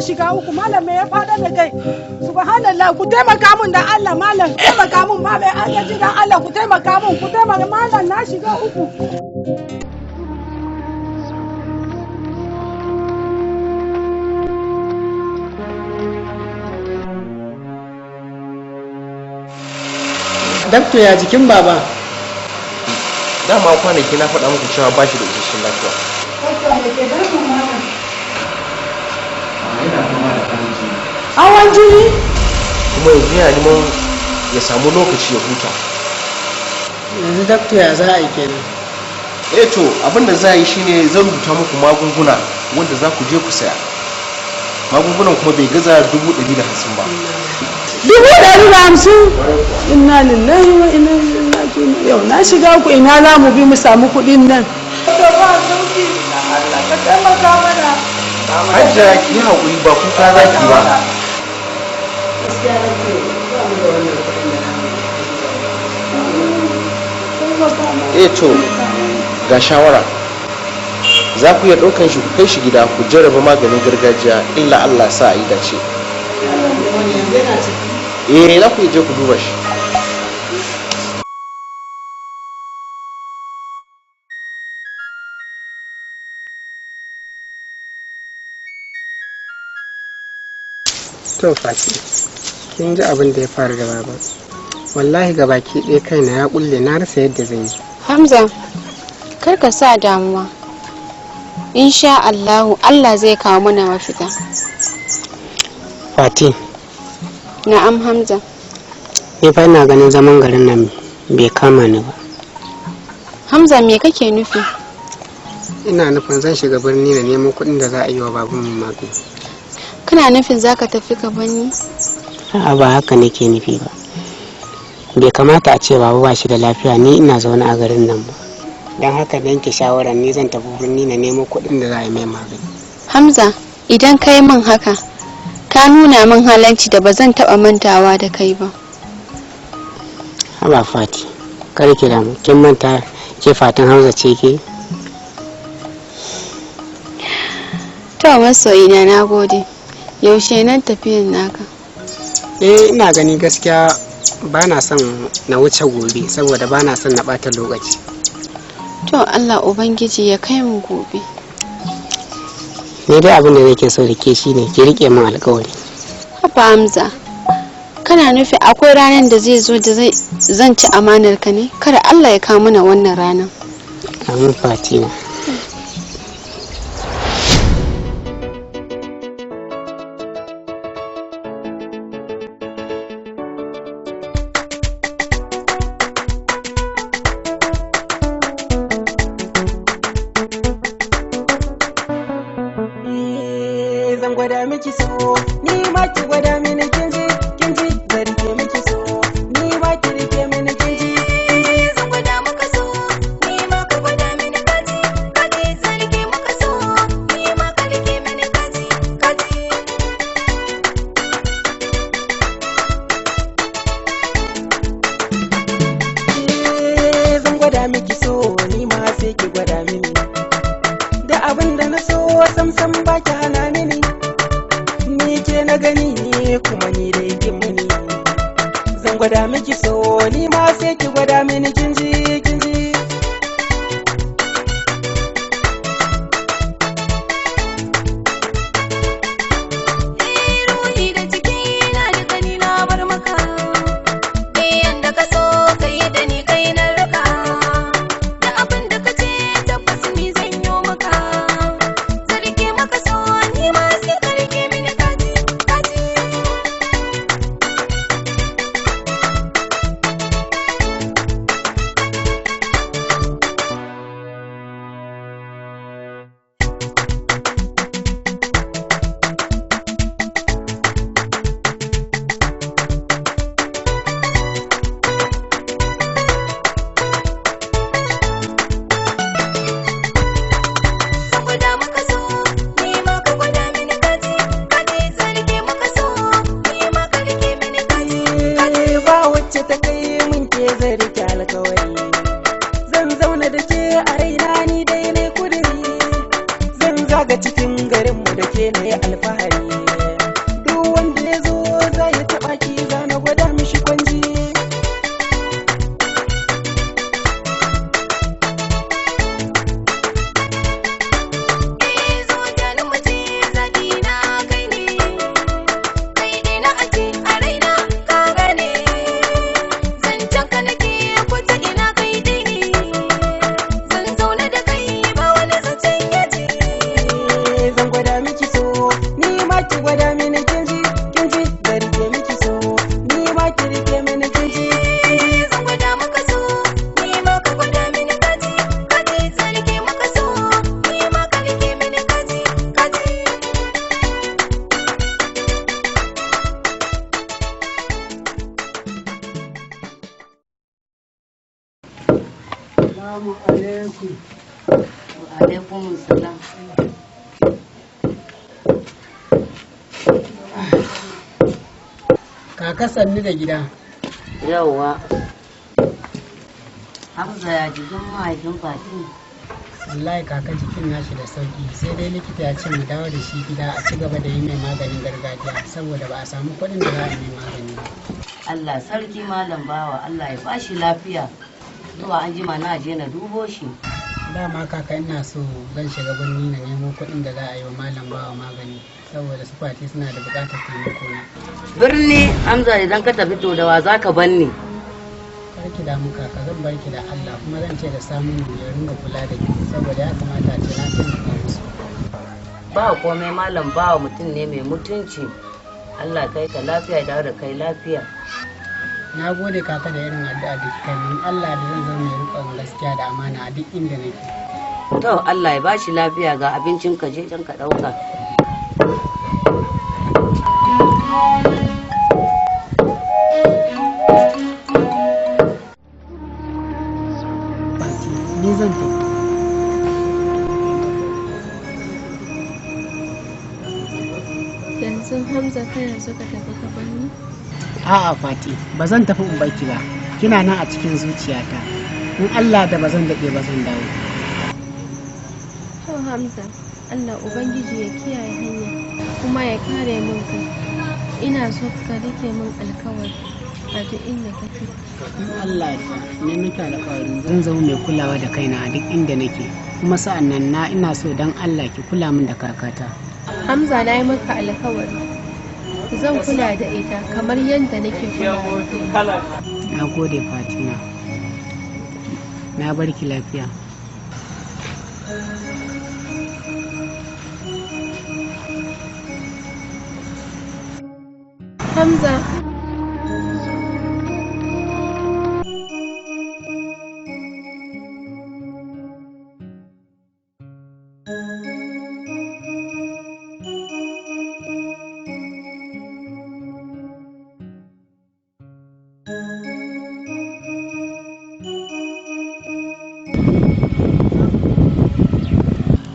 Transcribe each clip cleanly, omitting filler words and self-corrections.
Shiga uku, malam, me ya fada da kai? Subhanallah, ku taimaka mun da Allah, malam, taimaka mun ma mai agaji da Allah, ku taimaka mun, ku taimaka, malam, na shiga uku. Dakto, ya jikin baba? Dama kwanaki na faɗa muku cewa ba shi da isasshen lafiya. Doctor, me ke damun malam? Yana fama da hawan jini. Hawan jini? Kuma yanzu yana neman ya samu lokaci ya huta. Yanzu dakto, ya za a yi kenan? Eh to, abin da za a yi shine zan rubuta muku magunguna wanda za ku je ku saya. Magungunan kuma bai gaza 150,000 ba. 150,000? Inna lillahi wa inna ilaihi raji'un. Yau na shiga uku, ina za mu bi mu samu kuɗin nan? To, ba sauki, Allah ka taimaka mana. Hajja, ki yi haƙuri, ba kuka za ki ba. Gaskiya dakto, ba mu da wannan kuɗin da namu. Eh to, ga shawara: za ku iya ɗaukan shi ku kai shi gida ku jarraba maganin gargajiya, illa Allah sa a yi dace. Wani yanzu yana ciki? Eh, za ku iya je ku duba shi. To Fati, kin ji abin da ya faru da baba. Wallahi ga baki ɗaya kaina ya kulle, na rasa yadda zan yi. Hamza, kar ka sa damuwa. Insha Allahu Allah zai kawo mana mafita. Fati. Na'am, Hamza. Ni fa ina ganin zaman garin nan bai kama ni ba. Hamza, me kake nufi? Ina nufin zan shiga birni na nemo kuɗin da za a yi wa babanmu magani. Kana nufin zaka tafi ka bani? A'a, ba haka nake nufi ba. Bai kamata a ce baba ba shi da lafiya ni ina zaune a garin nan ba. Don haka na yanke shawarar ni zan tafi birni na nemo kuɗin da za a yi mai magani. Hamza, idan ka yi min haka, ka nuna min halanci da ba zan taɓa mantawa da kai ba. Haba Fati, kar ki damu, kin manta ke Fatin Hamza ce ke? To masoyina, na gode. Yaushe nan tafiyan naka? Eh, ina gani gaskiya ba na son na wuce gobe saboda ba na son na ɓata lokaci. To, Allah Ubangiji ya kai mu gobe. Ni dai abin da nake so da ke shine ki rike min alkawari. Haba Hamza, kana nufi akwai ranar da zai zo da zan ci amanar ka ne? Kada Allah ya kawo mana wannan ranar. Amin, Fatina. Zan gwada miki so, ni ma ki gwada mini, kin ji, kin ji? Zan rike miki so, ni ma ki rike mini, kin ji, kin ji? Zan gwada maka so, ni ma ka gwada mini, kaji, kaji. Zan rike maka so, ni ma ka rike mini, kaji, kaji. Eh, zan gwada miki so, ni ma sai ki gwada mini. Da abin da na so sam sam ba ki hana mini. Ni ke na gani kuma ni dai kin mini. Zan gwada miki so, ni ma sai ki gwada mini, kin ji, kin ji? Ruhi da jiki na duka ni na bar maka. Yanda ka so ka yi da ni kai na raka. Da abin da ka ce tabbas ni zan yi maka. Zan rike maka so, ni ma sai ka rike mini, kaji, kaji. Zan gwada maka so, ni ma ka gwada mini, kaji, kaji. Zan rike maka so, ni ma ka rike mini, kaji, kaji. Eh, ba wacce ta kai mun ke, zan rike alkawari. Zan zauna da ke a raina, ni dai ne kudiri. Zan zaga cikin garinmu da ke na yi alfahari. Assalamu alaikum. Alaikum salam. Kaka sannu da gida. Yawwa. Hamza ya jikin mahaifin Fati. Wallahi kaka jikin nashi da sauki sai dai likita ya ce mu dawo da shi gida a ci gaba da yi mai maganin gargajiya saboda ba a samu kuɗin da za a yi mai magani ba. Allah sarki malam bawa Allah ya bashi lafiya. Zuwa an jima na je na dubo shi. Dama kaka ina so zan shiga birni na nemo kuɗin da za a yi wa malam bawa magani saboda su Fati suna da buƙatar taimako na. Birni Hamza idan ka tafi to da wa za ka banni? Kar ki damu kaka, zan bar ki da Allah, kuma zan ce da samun ya ringa kula da ki saboda ya kamata a ce na taimaka musu. Ba komai malam bawa mutum ne mai mutunci. Allah kai ka lafiya dawo da kai lafiya. Na gode kaka da irin addu'a da kika yi min. Allah da zan zama mai riƙon gaskiya da amana a duk inda nake. To Allah ya bashi lafiya, ga abincin ka je can ka ɗauka. Fati, ni zan tafi. Yanzu Hamza kana so ka tafi ka bar ni? A'a Fati, ba zan tafi in barki ba. Kina nan a cikin zuciyata. In Allah da ba zan daɗe ba zan dawo. To Hamza, Allah Ubangiji ya kiyaye hanya kuma ya kare min kai. Ina so ka rike min alkawari a duk inda kake. In Allah ya ne miki alƙawarin zan zama mai kulawa da kaina a duk inda nake. Kuma sa'an nan na ina so dan Allah ki kula min da kakata. Hamza, na yi maka alkawari. Zan kula da ita kamar yadda nake kula da kai. Na gode Fatina. Na barki lafiya. Hamza.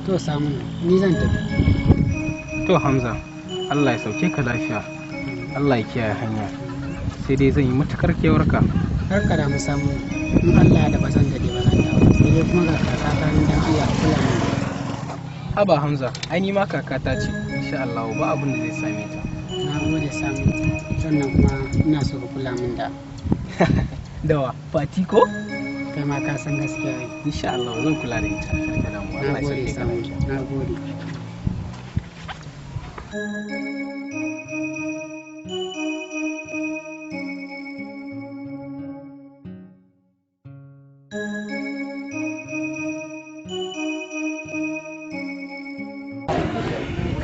To samu ni zan tafi. To Hamza, Allah ya sauke ka lafiya. Allah ya kiyaye hanya. Sai dai zan yi matukar kewarka. Kar ka damu samu, in Allah da ba zan daɗe ba zan dawo. Sai dai kuma ga kakata nan, dan Allah ka kula min da ita. Haba Hamza, ai ni ma kakata ce. Insha Allah ba abin da zai same ta. Na gode samu, sannan kuma ina so ka kula min da Dawa, Fati ko? Kai ma ka san gaskiya ai. Insha Allah zan kula da ita. Kar ka damu. Na Allah ya gode sauke ka samu, lafiya. na gode.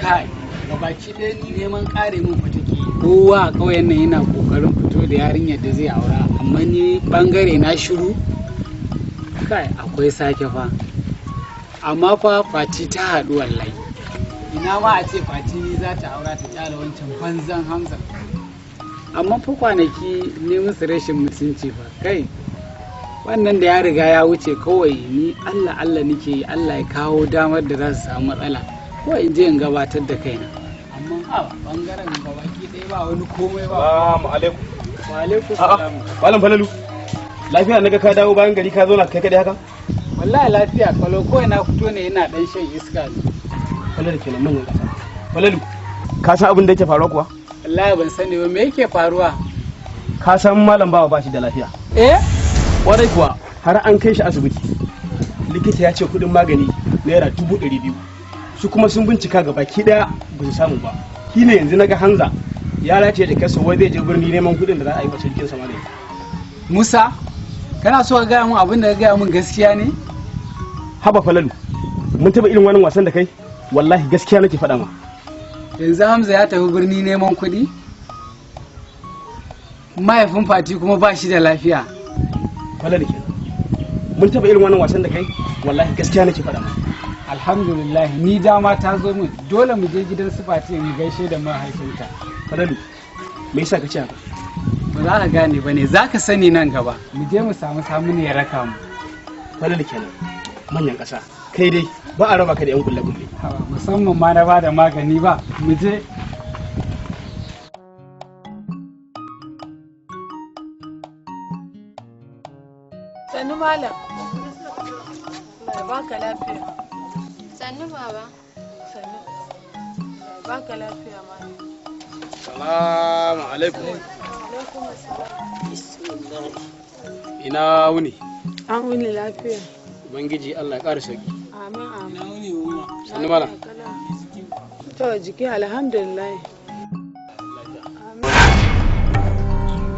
Kai, gabaki ɗaya ni neman ƙare min fa take. Kowa a ƙauyen nan yana ƙoƙarin fito da yarinyar da zai aura, amma ni ɓangare na shiru. Kai, akwai sake fa. Amma fa Fati ta haɗu wallahi. Ina ma a ce Fati ni za ta aura ta kyale wancan banzan Hamza. Amma fa kwanaki ne musu rashin mutunci fa. Kai, wannan da ya riga ya wuce kawai. Ni Allah Allah nake yi Allah ya kawo damar da za su samu matsala ko in je in gabatar da kaina. Amma a bangaren gabaki ɗaya ba wani komai ba. Salamu alaikum. Wa alaikum A'a, salam. Malam Falalu. Lafiya naga ka dawo bayan gari ka zauna kai kadai haka? Wallahi lafiya kalau, kawai na fito ne ina dan shan iska ne. Falalu kenan, manyan kasa. Falalu, ka san abin da yake faruwa kuwa? Wallahi ban sani ba, me yake faruwa? Ka san Malam Bawa ba shi da lafiya. Eh? Kwarai kuwa, har an kai shi asibiti. Likita ya ce kuɗin magani ₦200,000. Su kuma sun bincika ga baki ɗaya ba su samu ba. Shi ne yanzu naga Hanza ya race da kasa wai zai je birni neman kuɗin da za a yi wa sarkin sa magani. Musa, kana so ka gaya mun abin da ka gaya mun gaskiya ne? Haba Falalu, mun taɓa irin wannan wasan da kai? Wallahi gaskiya nake faɗa ma. Yanzu Hamza ya tafi birni neman kuɗi, mahaifin Fati kuma ba shi da lafiya. Falalu kenan. Mun taɓa irin wannan wasan da kai? Wallahi gaskiya nake faɗa ma. Alhamdulillah, ni dama ta zo min. Dole mu je gidan su Fati mu gaishe da mahaifinta. Falalu, me yasa ka ce haka? Ba za ka gane ba ne, za ka sani nan gaba. Mu je mu samu ne ya raka mu. Falal kenan, manyan ƙasa. Kai dai ba a raba ka da 'yan kulle-kulle. Musamman ma na bada magani ba, mu je. Sannu malam. Allah ya baka lafiya. Sannu baba. Sannu. Allah ya baka lafiya malam. Salamu alaikum. Alaikum assalam. Ina wuni. An wuni lafiya. Ubangiji Allah ya ƙara sauki. Amin amin. Ina wuni umma. Sannu malam. To jiki alhamdulillah.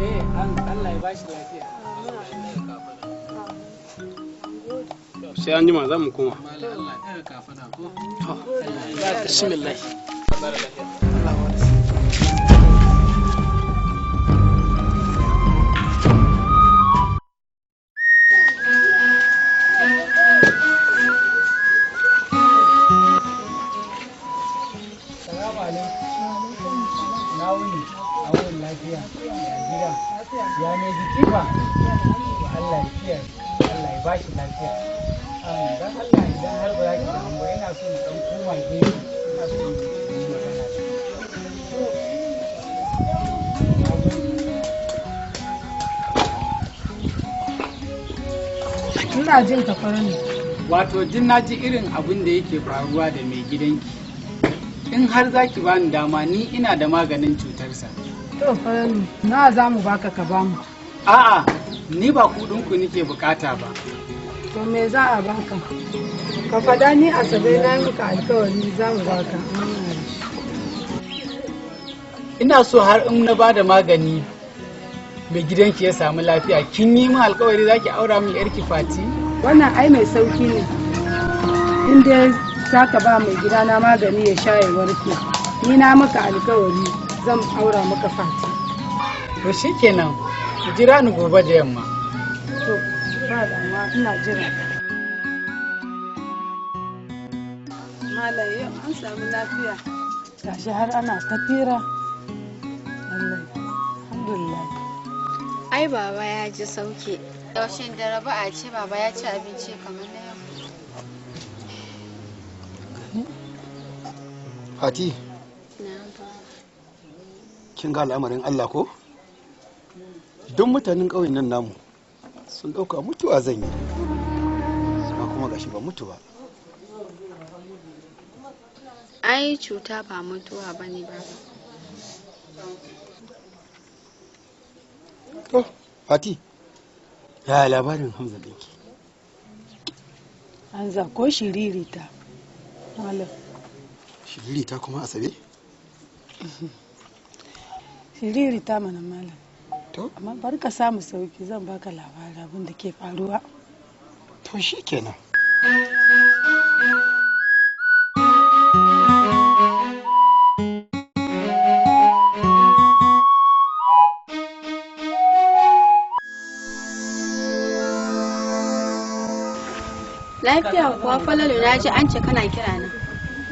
Eh, Allah ya bashi lafiya. Sai an jima za mu koma. Allah ya ɗaga kafada ko? To, bismillah. Salamu alaikum. Na wuni, a wurin lafiya, ya gida, ya mai jiki ba. Allah ya kiyaye, Allah ya bashi lafiya. Dan Allah idan har ba za ki damu ba, ina so na ɗan koma gefe, ina so in yi magana da ke. Na gode. Ina jin ka farin. Wato jin na ji irin abin da yake faruwa da mai gidanki. In har za ki bani dama ni ina da maganin cutarsa. To farin, na za mu baka ka bamu. A'a, ni ba kuɗinku nike bukata ba. To me za a baka? Ka faɗa ni Asabe na yi maka alkawari za mu baka. Ina so har in na bada magani mai gidanki ya samu lafiya, kin yi min alkawari za ki aura min yarki Fati? Wannan ai mai sauki ne. In dai za ka ba mai gidana magani ya sha ya warke. Ni na maka alkawari zan aura maka Fati. To shikenan, ku jira ni gobe da yamma. To ba damuwa ina jira. Malam yau an samu lafiya. Gashi har ana ta fira. Allah, alhamdulillah. Ai baba ya ji sauki. Yaushe da raba a ce baba ya ci abinci kamar na yau. Fati, Na baba. kin ga al'amarin Allah ko? Duk mutanen ƙauyen nan namu sun ɗauka mutuwa zan yi. Amma kuma gashi ba mutu ba. Ai cuta ba mutuwa bane baba. To, Fati, ya labarin Hamza ɗinki? An za ko shiririta. Malam. Shiriri ta kuma Asabe? Shiririta mana malam. To? Amma bari ka samu sauki zan baka labarin abin da ke faruwa. To shi kenan. Lafiya kuwa Falalu na ji an ce kana kira na.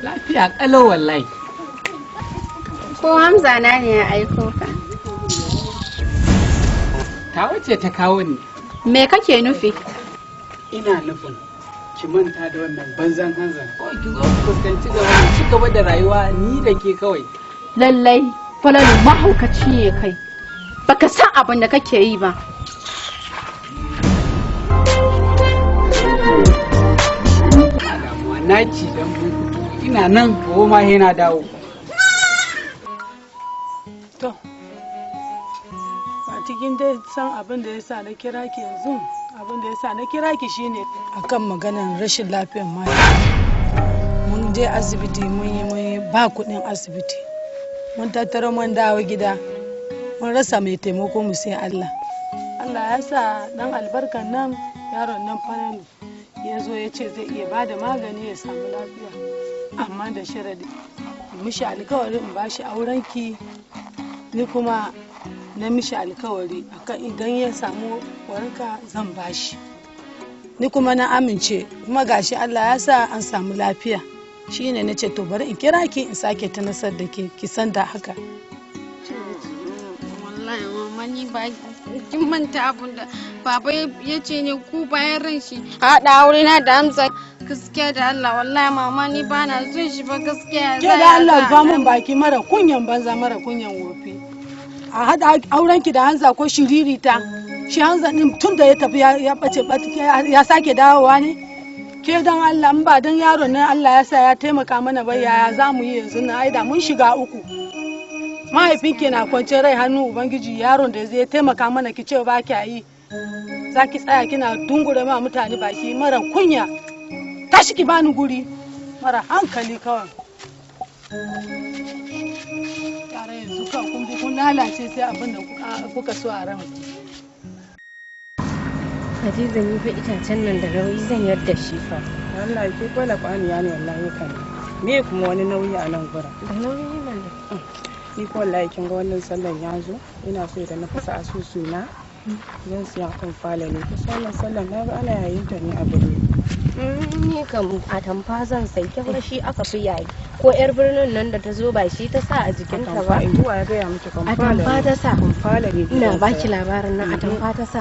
Lafiya kalau wallahi. Ko Hamza na ne ya aiko ka? Ta wace ta kawo ni. Me kake nufi? Ina nufin ki manta da wannan banzan hanzan. Kawai ki zo ki fuskanci gaba mu ci gaba da rayuwa ni da ke kawai. Lallai Falalu mahaukaci ne kai. Baka san abin da kake yi ba. Ba damuwa na ci dan bunkutu ina nan gobe ma sai na dawo. To, ba cikin dai san abin da ya sa na kira ki yanzu, abin da ya sa na kira ki shine akan maganar rashin lafiyar mata. Mun je asibiti mun yi ba kuɗin asibiti. Mun tattara mun dawo gida. Mun rasa mai taimako mu sai Allah. Allah ya sa dan albarkan nan yaron nan Falalu ya zo ya ce zai iya bada magani ya samu lafiya. Amma da sharadi mishi alkawari in bashi aurenki ni kuma na mishi alkawari akan idan ya samu waraka zan bashi ni kuma na amince kuma gashi Allah ya sa an samu lafiya shine na ce to bari in kira ki in sake tunasar da ke ki san da haka. Wallahi mama mama ni ba kin manta abun da baba ya ce ne ku bayan ran shi haɗa aure na da Hamza gaskiya da Allah wallahi mama ni ba na son shi ba gaskiya. Ke da Allah ba mun baki, mara kunyan banza, mara kunyan wofi. A haɗa aurenki da Hanza ko shiririta? Shi Hanza din tun da ya tafi ya bace ya sake dawowa ne? Ke dan Allah, in ba dan yaron nan Allah ya sa ya taimaka mana ba, yaya za mu yi yanzu na? Aida mun shiga uku. Mahaifinki na kwance rai hannu Ubangiji, yaron da zai taimaka mana ki ce ba kya yi. Za ki tsaya kina dungure ma mutane baki, mara kunya. Tashi ki bani guri, mara hankali kawai. Yara yanzu kawai kun bi kun lalace, sai abin da kuka so a ranku. Hadiza, ni fa itacen nan da nauyi, zan yarda shi fa. Allah ke kwala kwaniya ne wallahi kan. Me kuma wani nauyi a nan gurin? Da nauyi mana. Ni ko wallahi kin ga wannan sallan ya zo, ina so idan na fasa asusu na zan siya kan fala ne. Kusa wannan sallan na ga ana yayin ta ne a birni. Ni kam atamfa zan sai, kin ga shi aka fi yayi. Ko yar birnin nan da ta zo ba shi ta sa a jikinta ba. Atamfa in zuwa ya gaya miki kan fala ne. Atamfa ta sa. Kan fala ne. Ina baki labarin nan, atamfa ta sa.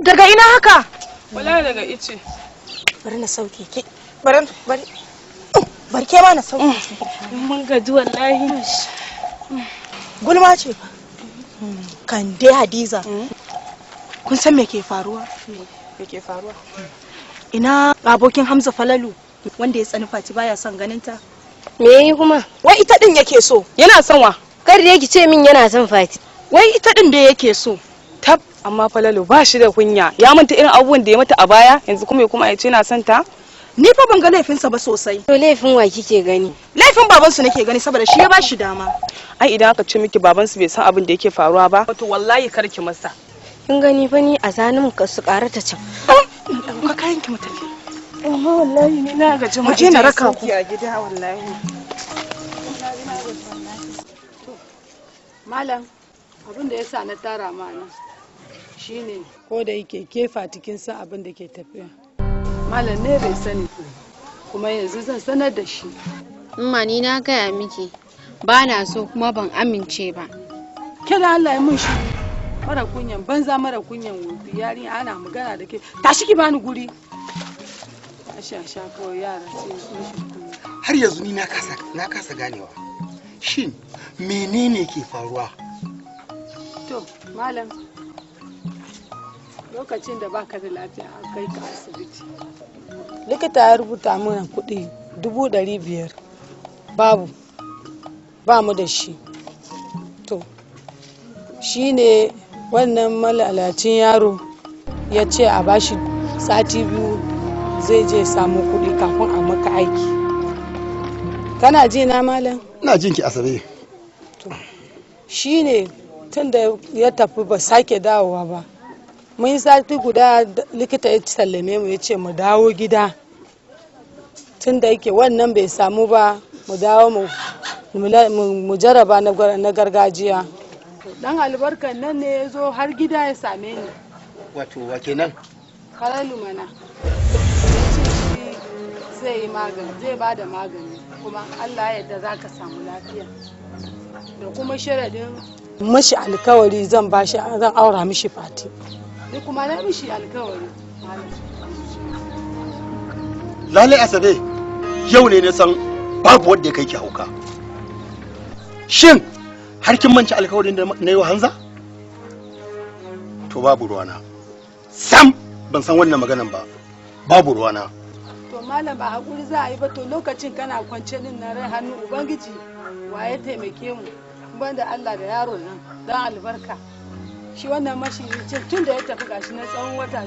Daga ina haka? Wala daga ice. Bari na sauke ke. Bari bari. Bari ke ma na sauke ki. Mun gaji wallahi. Gulma ce fa. Kan dai Hadiza. Kun san me ke faruwa? Me ke faruwa? Ina abokin Hamza Falalu wanda ya tsani Fati baya son ganin ta. Me yayi kuma? Wai ita din yake so. Yana son wa? Kar da yake ce min yana son Fati. Wai ita din da yake so. Tab, amma Falalu ba shi da kunya, ya manta irin abubuwan da ya mata a baya, yanzu kuma ya kuma ya ce yana son ta. Ni fa ban ga laifinsa ba sosai. To laifin wa kike gani? Laifin babansu nake gani saboda shi ya ba shi dama. Ai idan aka ce miki babansu bai san abin da yake faruwa ba, to wallahi kar ki masa. Kin gani fa ni a zanin ka su karata can. Ɗauka kayan ki mu tafi. Amma wallahi ni na gaji. Mu je na raka ku. A gida wallahi. Malam, abin da yasa na tara ma nan shine ko da yake kefa cikin san abin da ke tafiya. Malam ne bai sani, kuma yanzu zan sanar da shi. Umma, ni na gaya miki ba na so kuma ban amince ba. Ke da Allah ya mun shi, mara kunyan banza, mara kunyan wofi. Yarinya ana magana da ke, tashi ki bani guri. Tashi a sha kawai, yara sai rashin kunya. Har yanzu ni na kasa ganewa, shin menene ke faruwa? To malam, lokacin da baka da lafiya an kai ka asibiti, likita ya rubuta mana kuɗi 500,000. Babu, ba mu da shi. To shi ne wannan malalacin yaro ya ce a bashi sati 2 zai je samu kuɗi kafin a maka aiki. Kana ji na, malam? Ina jinki, Asabe. Shi ne tun da ya tafi ba sake dawowa ba. Mun yi sati guda, likita ya sallame mu ya ce mu dawo gida, tun da yake wannan bai samu ba, mu dawo mu jaraba na gargajiya. Dan albarkan nan ne ya zo har gida ya same ni. Wato wa kenan? Karalu mana. Ya ce shi zai yi magani, zai ba da magani, kuma Allah ya yarda za ka samu lafiya, da kuma sharadin mashi alkawari zan bashi, zan aura mishi Fati. Ni kuma na mishi alkawari, malam. Lalai Asabe, yau ne na san babu wanda ya kai ki hauka. Shin har kin manci alkawarin da na yi wa Hanza? To babu ruwana, sam ban san wannan maganan ba, babu ruwana. To malam, ba hakuri za a yi ba? To lokacin kana kwance din na rai hannu Ubangiji, wa ya taimake mu banda Allah da yaron nan dan albarka? Shi wannan mashiricin tun da ya tafi gashi na tsawon wata